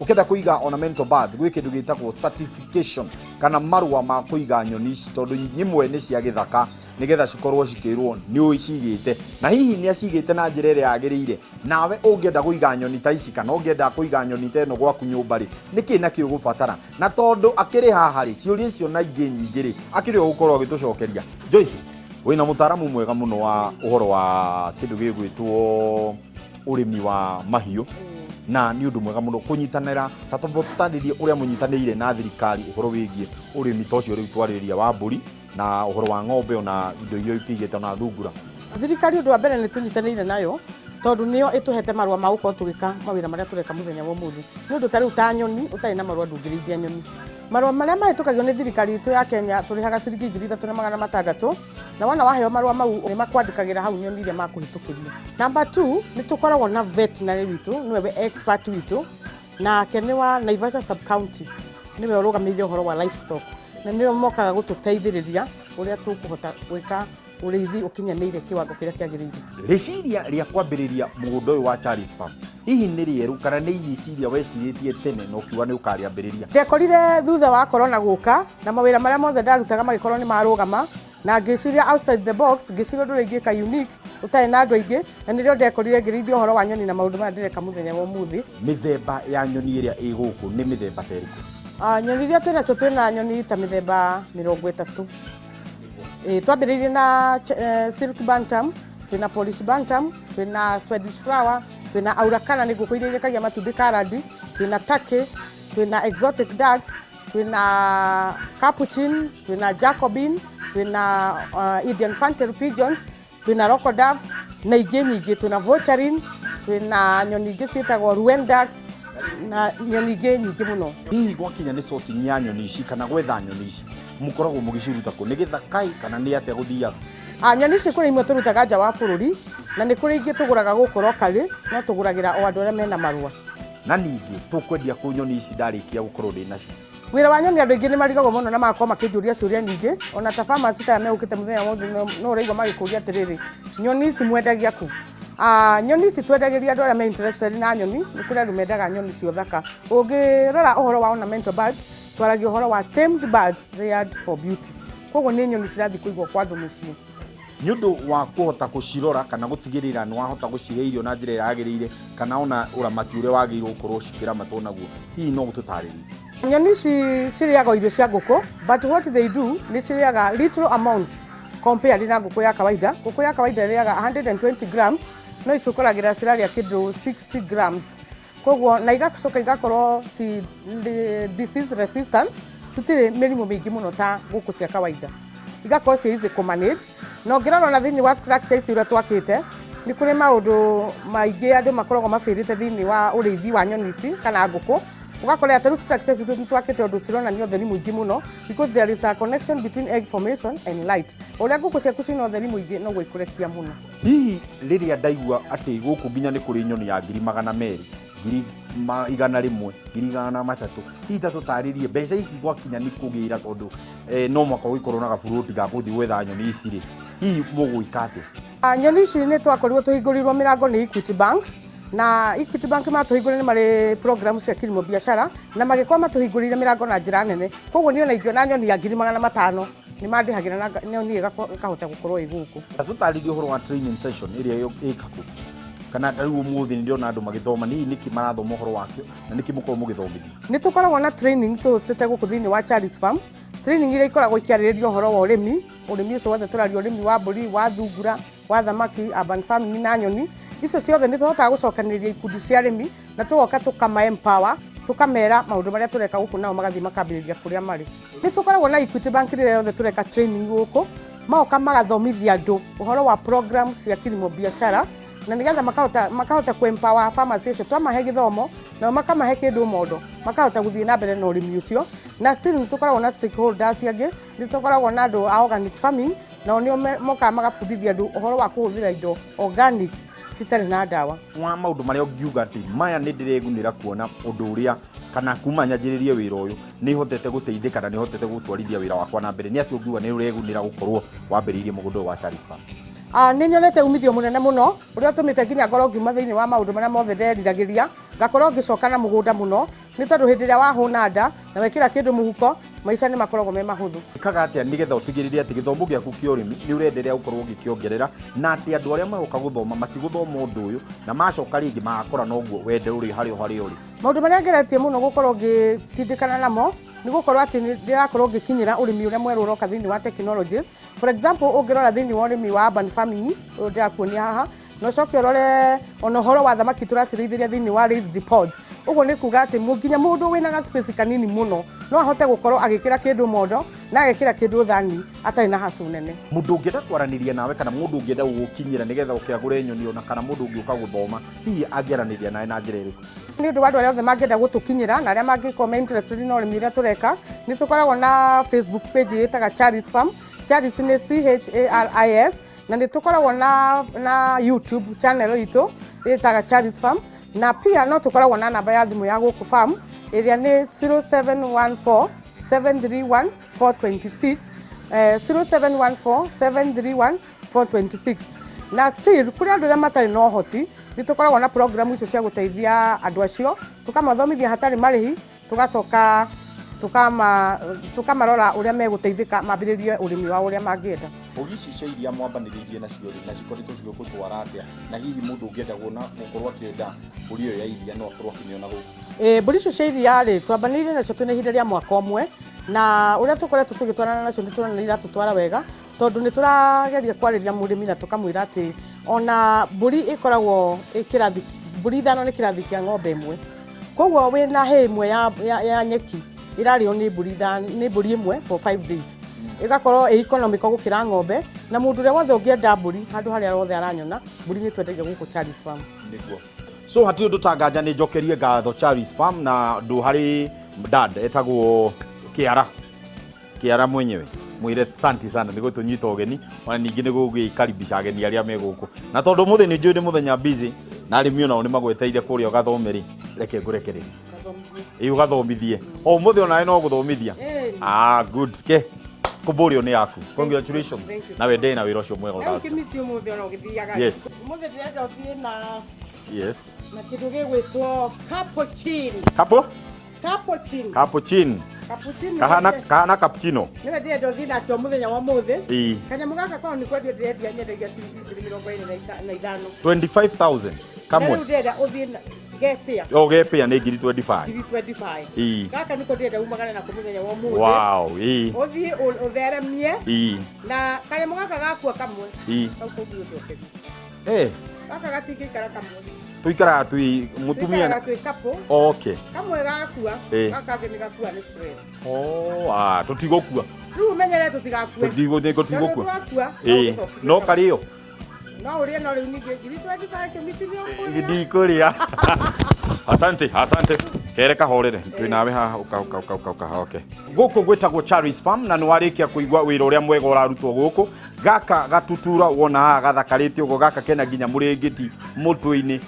Ũkĩenda kũiga ornamental birds, gwĩ kĩndũ gĩtagwo certification kana marũa ma kũiga nyoni ici, tondũ nyimwe nĩ cia gĩthaka, nĩgetha cikorwo cikĩrwo nĩ ũcigĩte na hihi nĩ acigĩte na njĩra ĩrĩa yagĩrĩire. Nawe ũngĩenda kũiga nyoni ta ici kana ũngĩenda kũiga nyoni ta ĩno gwaku nyũmba rĩ, nĩkĩ na kĩ ũgũbatara? Na tondũ akĩrĩ haha rĩ, ciũria icio na ingĩ nyingĩ rĩ, akĩrĩ o gũkorwo agĩtũcokeria. Joyce, wĩna mũtaaramu mwega mũno wa ũhoro wa kĩndũ gĩgwĩtwo ũrĩmi wa mahiũ, na nĩ ũndũ mwega mũno kũnyitanĩra. Ta tũtarĩrie ũrĩa mũnyitanĩire na thirikari ũhoro wĩgiĩ ũrĩmi ta ũcio rĩu twarĩrĩria wa mbũri na ũhoro wa ng'ombe, ona indo iria ũkĩigĩte, ona thungura. Thirikari, ũndũ wa mbere, nĩ tũnyitanĩire nayo tondũ nĩyo ĩtũhete marũa ma gũkorwo tũgĩka mawĩra marĩa tũreka mũthenya wa ũmũthĩ. Nĩ ũndũ ta rĩu ta nyoni, ũtarĩ na marũa ndũngĩrĩithia nyoni. Marũa marĩa mahĩtũkagio nĩ thirikari itũ ya Kenya, tũrĩhaga ciringi 3600, na wona waheo marũa mau nĩ makwandĩkagĩra hau nyoni iria makũhĩtũkĩria. Number two, nĩ tũkoragwo na veterinary witũ, nĩwe we expert witũ, nake nĩ wa Naivasha sub county, nĩwe ũrũgamĩrĩire ũhoro wa livestock, na nĩo mokaga gũtũteithĩrĩria ũrĩa tũkũhota gwĩka ũrĩithi ũkinyanĩire kĩwango kĩrĩa kĩagĩrĩire. Rĩciria rĩa kwambĩrĩria mũgũnda ũyũ wa Charles Farm hihi nĩ rĩerũ kana nĩ rĩciria wecirĩtie tene na ũkiuga nĩ ũkarĩambĩrĩria? Ndekorire thutha wa corona gũka na mawĩra marĩa mothe ndarutaga magĩkorwo nĩ marũgama, na ngĩciria outside the box, ngĩciria ũndũ ũrĩa ingĩka unique ũtarĩ na andũ aingĩ, na nĩrĩo ndekorire ngĩrĩithia ũhoro wa nyoni na maũndũ maya ndĩreka mũthenya wa ũmũthĩ. Mĩthemba ya nyoni ĩrĩa ĩ gũkũ nĩ mĩthemba ta ĩrĩkũ? Nyoni iria twĩnacio, twĩna nyoni ta mĩthemba 30. Ĩ, twambĩrĩirie na silk bantam, twĩna Polish bantam, twĩna Swedish flower, twĩna Araucana, nĩ ngũkũ iria irekagia matumbĩ karandi, twĩna turkey, twĩna exotic ducks, twĩna capuchin, twĩna jacobin, twĩna Indian fantail pigeons, twĩna rock dove na ingĩ nyingĩ, twĩna vulturine, twĩna nyoni ingĩ ciĩtagwo Rouen ducks na nyoni ingĩ nyingĩ mũno. Hihi gwakinya nĩ sourcing ya nyoni ici kana gwetha nyoni ici, mũkoragwo mũgĩciruta kũ? Nĩ gĩthaka kana nĩ atĩa gũthiaga? Nyoni ici kũrĩ imwe tũrutaga nja wa bũrũri na nĩ kũrĩ ingĩ tũgũraga gũkũ locally, no tũgũragĩra o andũ arĩa mena marũa. Na ningĩ tũkwendia kũ nyoni ici ndarĩkia gũkorwo ndĩ nacio? Wĩra wa nyoni, andũ aingĩ nĩ marigagwo mũno na magakorwo makĩnjũria ciũria nyingĩ, ona ta farmers ta aya megũkĩte mũthenya wothe no ũraigua magĩkũria atĩrĩrĩ, "Nyoni ici mwendagia kũ?" Nyoni ici twendagĩria andũ arĩa me interested na nyoni. Nĩ kũrĩ andũ mendaga nyoni cia ũthaka. Ũngĩrora ũhoro wa ornamental birds, twaragia ũhoro wa tamed birds reared for beauty, koguo nĩ nyoni cirathiĩ kũigwo kwa andũ mũciĩ. Nĩ ũndũ wa kũhota gũcirora kana gũtigĩrĩra nĩ wahota gũcihe irio na njĩra ĩrĩa yagĩrĩire kana ona ũramati ũrĩa wagĩrĩirwo gũkorwo cikĩramatwo naguo, hihi no ũtũtarĩrie? Nyoni ici cirĩaga irio cia ngũkũ, but what they do, nĩ cirĩaga little amount compared na ngũkũ ya kawaida. Ngũkũ ya kawaida ĩrĩaga 120 grams, no ici ũkoragĩra cirarĩa kĩndũ 60 grams. Koguo na igacoka igakorwo ci disease resistant, citirĩ mĩrimũ mĩingĩ mũno ta ngũkũ cia kawaida, igakorwo ciĩ easy kũ manage. Na ũngĩrora ona thĩinĩ wa structure ici ũrĩa twakĩte, nĩ kũrĩ maũndũ maingĩ andũ makoragwo mabĩrĩte thĩinĩ wa ũrĩithi wa nyoni ici kana ngũkũ. Ũgakora atĩ rĩu structure citũ nĩ twakĩte ũndũ cironania ũtheri mũingĩ mũno, because there is a connection between egg formation and light. Ũrĩa ngũkũ ciaku ciĩna ũtheri mũingĩ, noguo ikũrekia mũno. Hihi rĩrĩa ndaigua atĩ gũkũ nginya nĩ kũrĩ nyoni ya 200,000, 100,000, 300,000, hihi ta tũtarĩrie mbeca ici gwakinya nĩ kũgĩra, tondũ no mwaka ũgĩkorwo na gaburoti ga gũthiĩ gwetha nyoni ici rĩ, hihi mũgwĩka atĩa? Nyoni ici nĩ twakorirwo tũhingũrĩirwo mĩrango nĩ Equity Bank, na Equity Bank matũhingũrĩire nĩ marĩ program cia kilimo biashara, na magĩkorwo matũhingũrĩire mĩrango na njĩra nene. Koguo niĩ ona ingĩona nyoni ya 500,000, nĩ mandĩhagĩra na nyoni ĩkahota gũkorwo ĩ gũkũ. Ta tũtarĩrie ũhoro wa training session ĩrĩa ĩkagwo, kana ta rĩu ũmũthĩ nĩ ndĩrona andũ magĩthoma, nĩ nĩkĩ marathoma ũhoro wakĩo na nĩkĩ mũkorwo mũgĩthomithia? Nĩ tũkoragwo na training tũhostĩte gũkũ thĩinĩ wa Charles Farm, training iria ikoragwo ikĩarĩrĩria ũhoro wa ũrĩmi, ũrĩmi ũcio wothe tũraria, ũrĩmi wa mbũri, wa thungura, wa thamaki, urban farming na nyoni icio ciothe. Nĩ tũhotaga gũcokanĩrĩria ikundi cia arĩmi na tũgoka tũkama empower, tũkamera maũndũ marĩa tũreka gũkũ, nao magathiĩ makambĩrĩria kũrĩa marĩ. Nĩ tũkoragwo na Equity Bank rĩrĩa yothe tũreka training gũkũ, magoka magathomithia andũ ũhoro wa program cia kilimo biashara, na nĩgetha makahota kũ empower farmers acio. Twamahe gĩthomo, nao makamahe kĩndũ mondo, makahota gũthiĩ na mbere na ũrĩmi ũcio. Na still nĩ tũkoragwo na stakeholders angĩ, nĩ tũkoragwo na andũ a organic farming, nao nĩo mokaga magabundithia andũ ũhoro wa kũhũthĩra indo organic citarĩ na ndawa. Wa maũndũ marĩa ũngiuga atĩ maya nĩ ndĩregunĩra kuona ũndũ ũrĩa kana kuma nyanjĩrĩrie wĩra ũyũ nĩ hotete gũteithĩka na nĩ hotete gũtwarithia wĩra wakwa na mbere, nĩ atĩ ũngiuga nĩ ũregunĩra gũkorwo wambĩrĩirie mũgũnda ũyũ wa Charles Farm? Nĩ nyonete umithio mũnene mũno ũrĩa ũtũmĩte nginya ngorwo ngiuma thĩinĩ wa maũndũ marĩa mothe nderiragĩria, ngakorwo ngĩcoka na mũgũnda mũno, nĩ tondũ hĩndĩ ĩrĩa wahũna nda na wekĩra kĩndũ mũhuko, maica nĩ makoragwo me mahũthũ. Ĩkaga atĩa nĩgetha ũtigĩrĩre atĩ gĩthomo gĩaku kĩa ũrĩmi nĩ ũrenderea gũkorwo ũgĩkĩongerera na atĩ andũ arĩa maroka gũthoma matigũthoma ũndũ ũyũ na macoka rĩngĩ magakora noguo wende ũrĩ harĩa o harĩa ũrĩ? Maũndũ marĩa ngeretie mũno gũkorwo ngĩtindĩkana namo nĩ gũkorwo atĩ nĩ ndĩrakorwo ngĩkinyĩra ũrĩmi ũrĩa mwerũ ũroka thĩinĩ wa technologies. For example, ũngĩrora thĩinĩ wa ũrĩmi wa urban farming ũyũ ndĩrakuonia haha, na ũcoke ũrore ona ũhoro wa thamaki tũracirĩithĩria thĩinĩ wa raised ponds. Ũguo nĩ kuga atĩ nginya mũndũ wĩna ga space kanini mũno no ahote gũkorwo agĩkĩra kĩndũ mondo na agekĩra kĩndũ thani atarĩ na hassle nene. Mũndũ ũngĩenda kwaranĩria nawe kana mũndũ ũngĩenda gũgũkinyĩra nĩgetha oke agũre nyoni ona kana mũndũ ũngĩũka gũthoma, hihi angĩaranĩria nawe na njĩra ĩrĩkũ? Nĩ ũndũ wa andũ arĩa othe mangĩenda gũtũkinyĩra na arĩa mangĩkorwo me interested na ũrĩmi ũrĩa tũreka, nĩ tũkoragwo na Facebook page ĩtaga Charis Farm. Charis nĩ C H A R I S, na nĩ tũkoragwo na YouTube channel itũ ĩtaga Charis Farm, na pia no tũkoragwo na namba ya thimũ ya gũkũ farm ĩrĩa nĩ 0714 731 426, 0714 731 426. Na still kũrĩ andũ arĩa matarĩ na ũhoti, nĩ tũkoragwo na program icio cia gũteithia andũ acio, tũkamathomithia hatarĩ marĩhi, tũgacoka tũkamarora ũrĩa megũteithĩka mambĩrĩrie ũrĩmi wao ũrĩa mangĩenda. Mbũri ici cia iria mwambanĩrĩirie nacio rĩ, na cikoretwo cigĩgũtwara atĩa? Na hihi mũndũ ũngĩenda kuona gũkorwo akĩenda mbũri ĩyo ya iria no akorwo akĩmĩona gũkũ? Mbũri icio cia iria rĩ, twambanĩrĩirie nacio twĩna ihinda rĩa mwaka ũmwe, na ũrĩa tũkoretwo tũgĩtwarana nacio nĩ tũrona nĩ iratũtwara wega, tondũ nĩ tũrageria kwarĩria mũrĩmi na tũkamwĩra atĩ ona mbũri ĩkoragwo ĩ kĩrathi, mbũri 5 nĩ kĩrathi kĩa ng'ombe ĩmwe. Koguo wĩna hay ĩmwe ya nyeki ĩrarĩo nĩ mbũri ithano, nĩ mbũri ĩmwe for 5 days. Ĩgakorwo ĩ economical gũkĩra ng'ombe, na mũndũ ũrĩa wothe ũngĩenda mbũri handũ harĩa hothe aranyona, mbũri nĩ twendagia gũkũ Charis Farm. Nĩguo. So hatirĩ ũndũ tanganja nĩ njokerie ngatho Charis Farm na ndũ harĩ dad etagwo Kĩara. Kĩara mwenyewe mwĩre santi sana nĩ gũtũnyita ũgeni ona ningĩ nĩ gũgĩkaribisha ageni arĩa me gũkũ, na tondũ ũmũthĩ nĩ njũĩ nĩ mũthenya busy na arĩmi onao nĩ magweteire kũrĩa ũgathome rĩ, reke ngũrekererie ĩ ũgathomithie o ũmũthĩ onawe no gũthomithia. Good, ke kũmbũrĩo nĩ yaku, congratulations. Thank you. Na wendee na wĩra ũcio mwega Rĩu ũraruta. kĩmiti ũmũthĩ ona ũgĩthiaga. Yes. Ũmũthĩ ndĩrenda ũthiĩ na Yes. na kĩndũ gĩgwĩtwo cappuccino. Kapo? Cappuccino. Cappuccino. Cappuccino. Kahana kahana cappuccino. Nĩwe ndĩrenda ũthiĩ nakĩo mũthenya wa ũmũthĩ. Ĩĩ. Kanyamũ gaka korwo nĩ kwendio ndĩrendia, nyendagia ciringi 25,000. 25,000 kamwe. Na rĩu ndĩrenda ũthiĩ na gepĩa. O gepĩa nĩ ngiri 25. Ngiri 25. Ĩĩ. Gaka nĩko ndĩrenda umagane nako mũthenya wa ũmũthĩ. Wow, ĩĩ. Ũthiĩ ũtheremie. Ĩĩ. Na kanyamũ gaka gakua kamwe. Ĩĩ. Kau kũngĩ ũcokerie. Eh. Gaka gatingĩikara kamwe. Tuikaraga twi mutumia. Tũikaraga twĩ couple. Okay. Kamwe gakua, Ĩĩ. gaka kangĩ nĩ gakua nĩ stress. Oh, ah, tũtigũkua. Rĩu ũmenyere tũtigakue. Tũtigũkua. Tondũ twakua, no Ĩĩ. ũgĩcokie No kamwe. karĩo. No ũrĩe, no rĩu ningĩ ngiri 25 kĩmiti nĩ ũkũrĩa. Ndikũrĩa. Asante, asante. Kere kahorere. Twĩ nawe haha, ũka ũka ũka ũka ũka. Okay. Gũkũ gwĩtagwo Charis Farm na nĩ warĩkia kũigua wĩra ũrĩa mwega ũrarutwo gũkũ. Gaka gatutura wona haha gathakarĩte ũguo, gaka kena nginya mũrĩngĩti mũtwe-inĩ.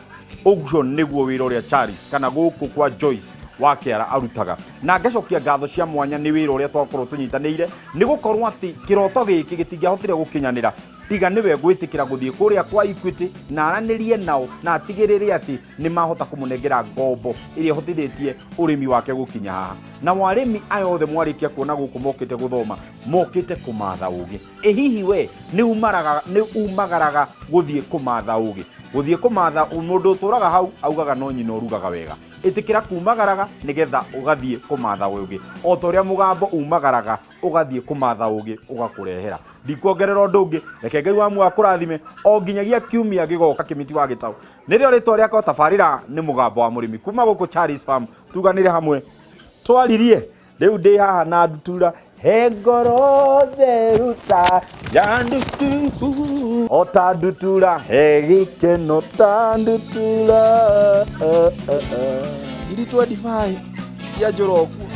Ũguo nĩguo wĩra ũrĩa Charis kana gũkũ kwa Joyce wa Kĩara arutaga. Na ngacokia ngatho cia mwanya nĩ wĩra ũrĩa twakorwo tũnyitanĩire, nĩ gũkorwo atĩ kĩroto gĩkĩ gĩtingĩahotire gũkinyanĩra tiga nĩwe gwĩtĩkĩra gũthiĩ kũrĩa kwa Equity na aranĩrie nao na atigĩrĩre atĩ nĩ mahota kũmũnengera ngombo ĩrĩa ĩhotithĩtie ũrĩmi wake gũkinya haha. Na warĩmi aya othe mwarĩkia kuona gũkũ mokĩte gũthoma, mokĩte kũmatha ũgĩ. Ĩ hihi we nĩ umagaraga gũthiĩ kũmatha ũgĩ? Gũthiĩ kũmatha mũndũ ũtũraga hau augaga no nyina ũrugaga wega. Ĩtĩkĩra kumagaraga nĩgetha ũgathiĩ kũmatha ũgĩ, o ta ũrĩa mũgambo umagaraga ũgathiĩ kũmatha ũgĩ ũgakũrehera. Ndikuongerera ũndũ ũngĩ, reke Ngai wa muoyo akũrathime o nginyagia kiumia gĩgoka. Kĩmiti wa Gĩtaũ nĩrĩo rĩtwa rĩakwa, tabarĩra nĩ mũgambo wa mũrĩmi kuma gũkũ Charis Farm. Tuganĩre hamwe twaririe rĩu ndĩ haha na ndutura he ngoro theru ta ya ndutu o ta ndutura he gĩkeno ta ndutura. Ngiri 25 cia njoroku.